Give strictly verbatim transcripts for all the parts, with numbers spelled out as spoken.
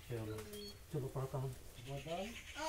ᱪᱚᱞᱚ, ᱪᱚᱞᱚ, ᱯᱟᱲᱦᱟᱣ ᱛᱟᱵᱚᱱ᱾ ᱚ,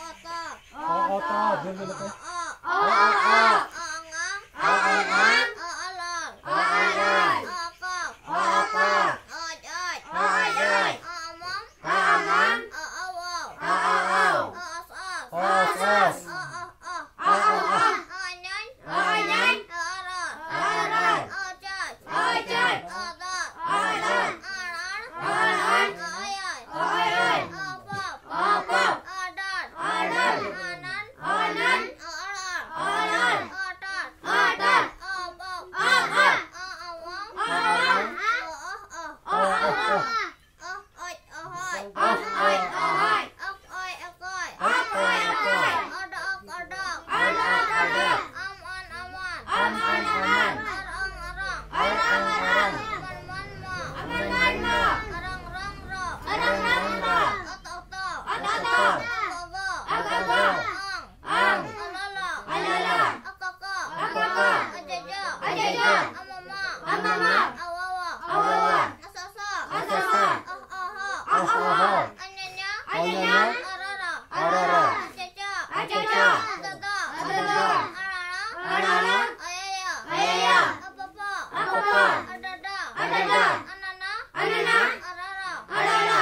ᱚᱛᱚ᱾ ᱚ, ᱚᱛᱚ, ᱡᱳᱨ ᱧᱚᱜ ᱛᱮ᱾ ᱚ, ᱚ, ᱚ, ᱚ, ᱚᱝᱟᱝ᱾ ᱚ, ᱚᱝᱟᱝ᱾ ᱚ, ᱚᱞᱚᱞ᱾ ᱚ, ᱚᱞᱚᱞ᱾ ᱚ, ᱚᱠᱚᱠ᱾ ᱚ, ᱚᱠᱚᱠ᱾ ᱚ, ᱚᱡ, ᱚᱡ᱾ ᱚ, ᱚᱡ, ᱚᱡ᱾ ᱚ, ᱚᱢᱚᱢ᱾ ᱚ, ᱚᱢᱚᱢ᱾ ᱚ, ᱚᱣᱚᱣ᱾ ᱚ, ᱚᱣᱚᱣ᱾ ᱚ, ᱚᱥ, ᱚᱥ᱾ ᱚ, ᱚᱥ, ᱚᱥ᱾ ᱚ, ᱚᱦ, ᱚᱦ᱾ ᱚ, ᱚᱦ, ᱚᱦ᱾ ᱚ, ᱚᱧᱚᱧ᱾ ᱚ, ᱚᱧᱚᱧ᱾ ᱚ, ᱚᱨᱚᱨ᱾ ᱚ, ᱚᱨᱚᱨ᱾ ᱚ, ᱚᱪᱚᱪ᱾ ᱚ, ᱚᱪᱚᱪ᱾ ᱚ, ᱚᱫᱚᱫ᱾ ᱚ, ᱚᱫᱚᱫ᱾ ᱚ, ᱚᱲᱚᱲ᱾ ᱚ, ᱚᱲᱚᱲ᱾ ᱚ, ᱚᱭᱚᱭ᱾ ᱚ, ᱚᱭᱚᱭ᱾ ᱚ, ᱚᱯᱚᱯ᱾ ᱚ, ᱚᱯᱚᱯ᱾ ᱚ, ᱚᱰᱚᱰ᱾ ᱚ, ᱚᱰᱚᱰ᱾ ᱚ, ᱚᱱᱟᱱ᱾ ᱚ, ᱚᱱᱟᱱ᱾ ᱚ, ᱚᱲᱚᱲ᱾ ᱚ, ᱚᱲᱚᱲ᱾ ᱚ, ᱚᱴᱚᱰ᱾ ᱚ, ᱚᱴᱚᱰ᱾ ᱚ, ᱚᱯᱚᱯ᱾ ᱚ, ᱚᱯᱚᱯ᱾ ᱚ, ᱚᱣᱚᱝ᱾ ᱚ, ᱚᱣᱚᱝ᱾ ᱚ, ᱚᱦ, ᱚᱦ᱾ ᱚ, ᱚᱦ, ᱚᱦ᱾ ᱚᱦ, ᱚᱡ, ᱚᱦᱚᱡ᱾ ᱚᱦ, ᱚᱡ, ᱚᱦᱚᱡ᱾ ᱚᱠ, ᱚᱭ, ᱚᱠᱚᱭ᱾ ᱚᱠ, ᱚᱭ, ᱚᱠᱚᱭ᱾ ᱚᱰ, ᱚᱠ, ᱚᱰᱚᱠ᱾ ᱚᱰ, ᱚᱠ, ᱚᱰᱚᱠ᱾ ᱚᱢ, ᱚᱱ, ᱚᱢᱚᱱ᱾ ᱚᱢ, ᱚᱱ, ᱚᱢᱚᱱ᱾ ᱚᱨ, ᱚᱝ, ᱚᱨᱚᱝ᱾ ᱚᱨ, ᱚᱝ, ᱚᱨᱚᱝ᱾ ᱚᱢᱚᱱ, ᱢᱚᱱᱢᱚ᱾ ᱚᱢᱚᱱ, ᱢᱚᱱᱢᱚ᱾ ᱚᱨᱚᱝ, ᱨᱚᱝ, ᱨᱚ᱾ ᱚᱨᱚᱝ, ᱨᱚᱝ, ᱨᱚ᱾ ᱚᱛ, ᱚᱛᱚ᱾ ᱚᱛ, ᱚᱛᱚ᱾ ᱚᱜ, ᱚᱜᱚ᱾ ᱚᱜ, ᱚᱜᱚ᱾ ᱚᱝ᱾ ᱚᱝ᱾ ᱚᱞᱚᱞᱚ᱾ ᱚᱞᱚᱞᱚ᱾ ᱚᱠᱚᱠᱚ᱾ ᱚᱠᱚᱠᱚ᱾ ᱚᱡᱚᱡᱚ᱾ ᱚᱡᱚᱡᱚ᱾ ᱚᱢᱚᱢᱚ᱾ ᱚᱢᱚᱢᱚ᱾ ᱚᱣᱚᱣᱚ᱾ ᱚᱣᱚᱣᱚ᱾ ᱚᱥᱚᱥᱚ᱾ ᱚᱥᱚᱥᱚ᱾ ᱚᱦ, ᱚᱦᱚ᱾ ᱚᱦ, ᱚᱦᱚ᱾ ᱚᱧᱚᱧᱚ᱾ ᱚᱧᱚᱧᱚ᱾ ᱚᱨᱚᱨᱚ᱾ ᱚᱨᱚᱨᱚ᱾ ᱚᱪᱚᱪᱚ᱾ ᱚᱪᱚᱪᱚ᱾ ᱚᱫᱚᱫᱚ᱾ ᱚᱫᱚᱫᱚ᱾ ᱚᱲᱚᱲᱚ᱾ ᱚᱲᱚᱲᱚ᱾ ᱚᱭᱚᱭᱚ᱾ ᱚᱭᱚᱭᱚ᱾ ᱚᱯᱚᱯᱚ᱾ ᱚᱯᱚᱯᱚ᱾ ᱚᱰᱚᱰᱚ᱾ ᱚᱰᱚᱰᱚ᱾ ᱚᱱᱚᱱᱚ᱾ ᱚᱱᱚᱱᱚ᱾ ᱚᱨᱚᱨᱚ᱾ ᱚᱨᱚᱨᱚ᱾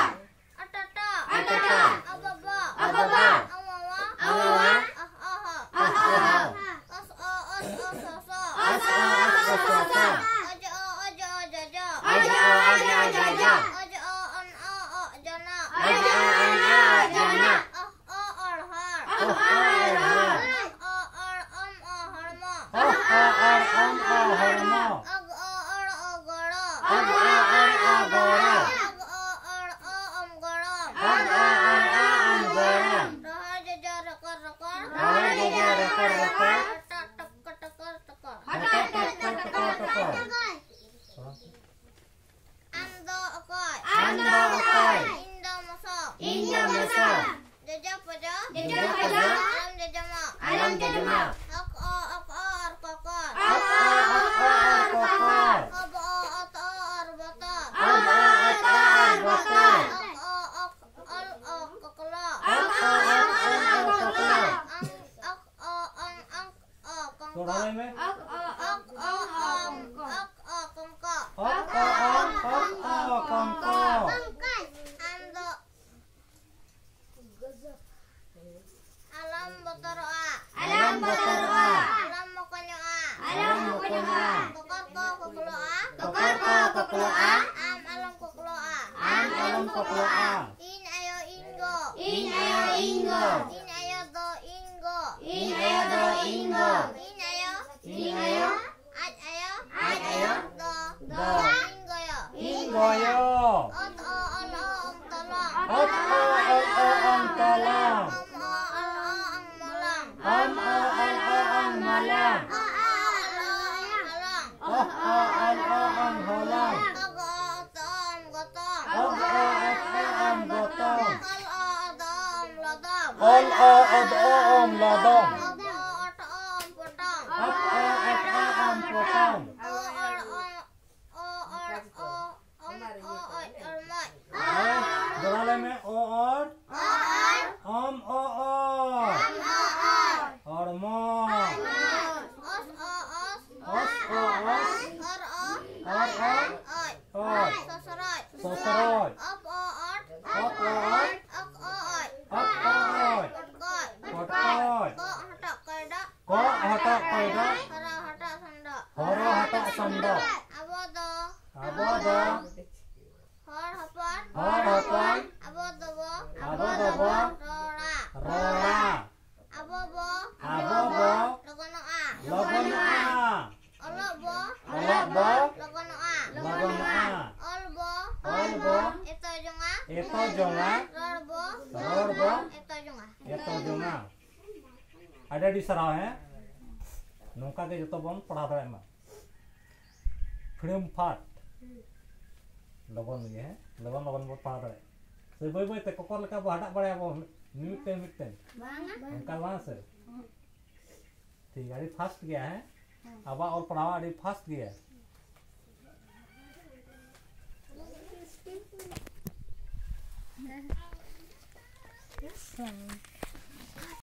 ᱚᱴᱚᱴᱚ᱾ ᱚᱴᱚᱴᱚ᱾ ᱚᱵᱚᱵᱚ᱾ ᱚᱵᱚᱵᱚ᱾ ᱚᱣᱚᱣᱚ᱾ ᱚᱣᱚᱣᱚ᱾ ᱚᱦ, ᱚᱦᱚ᱾ ᱚᱦ, ᱚᱦᱚ᱾ ᱚᱥ, ᱚ, ᱚᱥ, ᱚᱥᱚᱥᱚ᱾ ᱚᱥ, ᱚ, ᱚᱥ, ᱚᱥᱚᱥᱚ᱾ ᱚᱡ, ᱚ, ᱚᱡ, ᱚᱡᱚᱡᱚ᱾ ᱚᱡ, ᱚ, ᱚᱡ, ᱚᱡᱚᱡᱚ᱾ ᱚᱡ, ᱚ, ᱚᱱ, ᱚ, ᱚᱡᱚᱱᱚ᱾ ᱚᱡ, ᱚ, ᱚᱱ, ᱚ, ᱚᱡᱚᱱᱚ᱾ ᱚᱦ, ᱚ, ᱚᱲᱦᱚᱲ᱾ ᱚᱦ, ᱚ, ᱚᱲᱦᱚᱲ᱾ ᱚᱦ, ᱚ, ᱚᱲ, ᱚᱢ, ᱚ, ᱦᱚᱲᱢᱚ᱾ ᱚᱦ, ᱚ, ᱚᱲ, ᱚᱢ, ᱚ, ᱦᱚᱲᱢᱚ᱾ ᱚᱜ, ᱚ, ᱚᱲ, ᱚᱜᱚᱲᱚ᱾ ᱚᱜ, ᱚ, ᱚᱲ, ᱚᱜᱚᱲᱚ᱾ ᱚᱜ, ᱚ, ᱚᱲ, ᱚ, ᱚᱢ, ᱜᱚᱲᱚᱢ᱾ ᱚᱜ, ᱚ, ᱚᱲ, ᱚ, ᱚᱢ, ᱜᱚᱲᱚᱢ᱾ ᱨᱚᱦᱚᱭ ᱡᱚᱡᱚ ᱨᱚᱠᱚᱨ ᱨᱚᱠᱚᱨ᱾ ᱨᱚᱦᱚᱭ ᱡᱚᱡᱚ ᱨᱚᱠᱚᱨ ᱨᱚᱠᱚᱨ᱾ ᱴᱚᱴᱚ ᱴᱚᱠᱚ ᱴᱚᱠᱚᱨ ᱴᱚᱠᱚᱨ᱾ ᱦᱚᱴᱚ ᱴᱚᱴᱚ ᱴᱚᱠᱚᱨ ᱴᱚᱠᱚᱨ᱾ ᱟᱢ ᱫᱚ ᱚᱠᱚᱭ? ᱟᱢ ᱫᱚ ᱚᱠᱚᱭ? ᱤᱧ ᱫᱚ ᱢᱚᱥᱚ᱾ ᱤᱧ ᱫᱚ ᱢᱚᱥᱚ᱾ ᱡᱚᱡᱚ ᱯᱚᱡᱚ᱾ ᱡᱚᱡᱚ ᱯᱚᱡᱚ᱾ ᱟᱞᱚᱢ ᱡᱚᱡᱚᱢᱚᱜ᱾ ᱟᱞᱚᱢ ᱡᱚᱡᱚᱢᱚᱜ᱾ ᱚᱠ ᱚ ᱚᱠ ᱚ ᱚᱨ ᱠᱚᱠᱚᱨ᱾ ᱚᱠ ᱚ ᱚᱠ ᱚ ᱚᱨ ᱠᱚᱠᱚᱨ᱾ ᱚᱵ ᱚ ᱚᱛ ᱚ ᱚᱨ ᱵᱚᱛᱚᱨ᱾ ᱚᱵ ᱚ ᱚᱢ ᱚ ᱚᱡ ᱚᱲᱢᱚᱡ᱾ ᱦᱮᱸ, ᱫᱚᱦᱲᱟ ᱞᱟᱹᱭ ᱢᱮ, ᱚ ᱚᱨ᱾ ᱚ ᱚᱨ᱾ ᱚᱢ ᱚ ᱚᱨ᱾ ᱚᱢ ᱚ ᱚᱨ᱾ ᱚᱲᱢᱚᱡ᱾ ᱚᱥ ᱚ ᱚᱥ᱾ ᱚᱥ ᱚ ᱚᱥ᱾ ᱚᱨ ᱚ᱾ ᱚᱨ ᱚ᱾ ᱚᱡ᱾ ᱚᱡ᱾ ᱥᱚᱥᱨᱚᱡ᱾ ᱥᱚᱥᱨᱚᱡ᱾ ᱚᱯ ᱚ ᱚᱴ᱾ ᱚᱯ ᱚ ᱚᱴ᱾ ᱚᱠ ᱚ ᱚᱡ᱾ ᱚᱠ ᱚ ᱚᱡ᱾ ᱯᱚᱴᱠᱚᱡ᱾ ᱯᱚᱴᱠᱚᱡ᱾ ᱠᱚᱜ ᱦᱚᱴᱚᱜ ᱠᱚᱭᱰᱚᱜ᱾ ᱠᱚᱜ ᱦᱚᱴᱚᱜ ᱠᱚᱭᱰᱚᱜ᱾ ᱦᱚᱨᱚ ᱦᱚᱴᱚᱜ ᱥᱚᱱᱰᱚᱜ᱾ ᱦᱚᱨᱚ ᱦᱚᱴᱚᱜ ᱥᱚᱱᱰᱚᱜ᱾ ᱟᱵᱚ ᱫᱚ᱾ ᱟᱵᱚ ᱫᱚ᱾ ᱦᱚᱲ ᱦᱚᱯᱚᱱ᱾ ᱦᱚᱲ ᱦᱚᱯᱚᱱ᱾ ᱟᱵᱚ ᱫᱚᱵᱚ᱾ ᱟᱵᱚ ᱫᱚᱵᱚ᱾ ᱨᱚᱲᱟ᱾ ᱨᱚᱲᱟ᱾ ᱟᱵᱚ ᱵᱚ᱾ ᱟᱵᱚ ᱵᱚ᱾ ᱞᱚᱜᱚᱱᱚᱜᱼᱟ᱾ ᱞᱚᱜᱚᱱᱚᱜᱼᱟ᱾ ᱚᱞᱚᱜ ᱵᱚ᱾ ᱚᱞᱚᱜ ᱵᱚ᱾ ᱞᱚᱜᱚᱱᱚᱜᱼᱟ᱾ ᱞᱚᱜᱚᱱᱚᱜᱼᱟ᱾ ᱚᱞ ᱵᱚ᱾ ᱚᱞ ᱵᱚ᱾ ᱮᱛᱚ ᱡᱚᱝᱟ᱾ ᱮᱛᱚ ᱡᱚᱝᱟ᱾ ᱨᱚᱲ ᱵᱚ᱾ ᱨᱚᱲ ᱵᱚ᱾ ᱮᱛᱚ ᱡᱚᱝᱟ᱾ ᱮᱛᱚ ᱡᱚᱝᱟ᱾ ᱟᱹᱰᱤ ᱟᱹᱰᱤ ᱥᱟᱨᱦᱟᱣ, ᱦᱮᱸ᱾ ᱱᱚᱝᱠᱟ ᱜᱮ ᱡᱚᱛᱚ ᱵᱚᱱ ᱯᱟᱲᱦᱟᱣ ᱫᱟᱲᱮᱭᱟᱜ ᱢᱟ᱾ ᱯᱷᱤᱲᱟᱹᱢ ᱯᱷᱟᱴ᱾ ᱞᱚᱜᱚᱱ ᱜᱮ, ᱦᱮᱸ? ᱞᱚᱜᱚᱱ ᱞᱚᱜᱚᱱ ᱵᱚᱱ ᱯᱟᱲᱦᱟᱣ ᱫᱟᱲᱮᱭᱟᱜᱼᱟ᱾ ᱥᱮ ᱵᱟᱹᱭ ᱵᱟᱹᱭ ᱛᱮ ᱠᱚᱠᱚᱨ ᱞᱮᱠᱟ ᱵᱚ ᱦᱟᱰᱟᱜ ᱵᱟᱲᱟᱭᱟᱵᱚ ᱢᱤᱫᱴᱮᱱ ᱢᱤᱫᱴᱮᱱ? ᱵᱟᱝᱟ᱾ ᱚᱱᱠᱟ ᱵᱟᱝ ᱥᱮ? ᱴᱷᱤᱠ, ᱟᱹᱰᱤ ᱯᱷᱟᱥᱴ ᱜᱮᱭᱟ, ᱦᱮᱸ? ᱟᱵᱚᱣᱟᱜ ᱚᱞ ᱯᱟᱲᱦᱟᱣ ᱟᱹᱰᱤ ᱯᱷᱟᱥᱴ ᱜᱮᱭᱟ᱾